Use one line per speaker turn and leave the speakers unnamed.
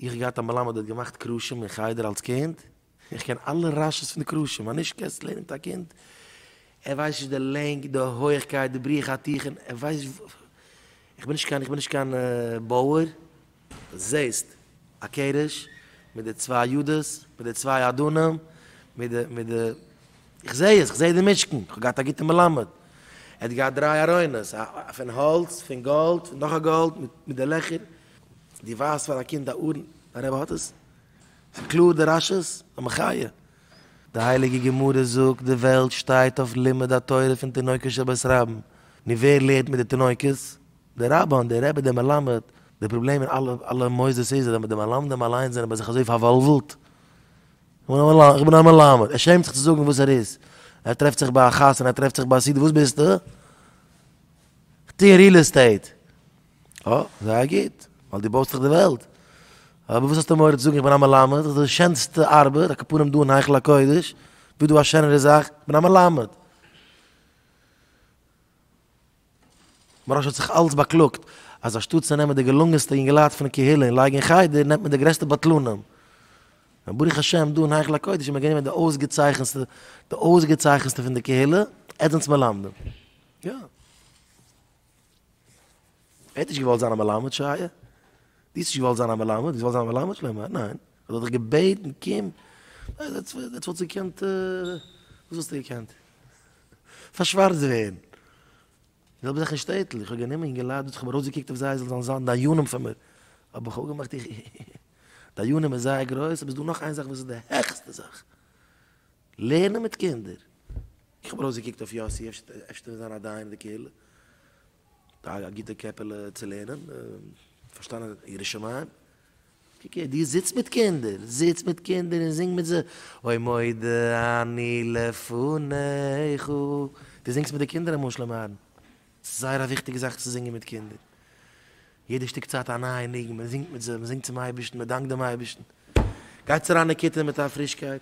איך האב געהאט א מלמד האט געמאכט קרשים אין חדר אלס קינד, איך קען אלע רש"י'ס פון די קרשים, אז נישט קענסטו לערנען מיט א קינד, ער ווייסט נישט די לענג, די הויעכקייט, די בריח התיכון, ער ווייסט נישט, איך בין נישט קיין, איך בין נישט קיין בויער, זעסט א קרש מיט די צוויי ידות, מיט די צוויי אדנים, מיט די, מיט די, איך זע עס, איך זע די משכן, איך האב געהאט א גוטע מלמד, ער האט געהאט דריי ארונות, א פון האלץ, פון גאלד, פון נאך א גאלד, מיט די לעכער, דו ווייזט פאר א קינד א ארון, א רבי האט עס? ס'איז קלאר די רש"י'ס? א מחיה. די הייליגע גמרא זאגט די וועלט שטייט אויף לימוד התורה פון תינוקות של בית רבן, נו ווער לערנט מיט די תינוקות? די רבן, די רבי, די מלמד, די פראבלעם אין אלע אלע מוסדות איז אז די מלמדים אליינס זענען ביי זיך אזוי פארוואלוולט, איך בין א מלמד, ער שעמט זיך צו זאגן וואס ער איז, ער טרעפט זיך ביי א חתונה, ער טרעפט זיך ביי א סעודה, וואס ביסטו? איך טו אין ריעל עסטעיט. אה, זייער גוט, ווייל דו בויסט דאך די וועלט. אבער וואס האסטו מורא צו זאגן איך בין א מלמד, דאס איז די שענסטע ארבעט, על כל פנים דא אין היכל הקודש, ווי איז דא א שענערע זאך, איך בין א מלמד. מוהרא"ש האט זיך אלץ באקלאגט אז אנשטאט צו נעמען די געלונגענסטע יונגעלייט פון קהילה און לייגן אין חדר, נעמט מען די גרעסטע בטלנים. און ברוך השם דא אין היכל הקודש האט מען גענומען די אויסגעצייכנסטע, די אויסגעצייכנסטע פון די קהילה, עטס זענטס מלמדים. יא. ער האט נישט געוואלט זיין א מלמד שייע? דו האסט נישט געוואלט זיין א מלמד? דו האסט געוואלט זיין א מלמד שלמה? ניין. איך האב דיך געבעטן קום. יעצט וואלסטו געקענט, וואס וואלסטו געקענט? פארשווארצט ווערן. די זעלבע זאך אין שטעטל, איך האב גענומען אינגעלייט וואס איך האב ארויסגעקוקט אויף זיי זיי זאלן זיין דיינים פאר מיר, אבער איך האב אפגעמאכט איך, דיינים איז זייער גרויס, אבער ס'איז דא נאך איין זאך וואס איז די העכסטע זאך, לערנען מיט קינדער. איך האב ארויסגעקוקט אויף יאסי, אפשר וועט ער זיין א דיין אין די קהילה, א גוטע קעפעלע צו לערנען, פארשטאנען יראת שמים. קוק הער, דו זיץ מיט קינדער, זיץ מיט קינדער און זינג מיט זיי, אוי מודה אני לפניך, דו זינגסט מיט די קינדער אמאל שלמה אהרן? ס'איז זייער א וויכטיגע זאך צו זינגען מיט קינדער, יעדע שטיק צייט א נייע ניגון, מען זינגט מיט זיי, מען זינגט צום אייבערשטן, מען דאנקט דעם אייבערשטן, גייטס אריין אין כיתה מיט א פרישקייט.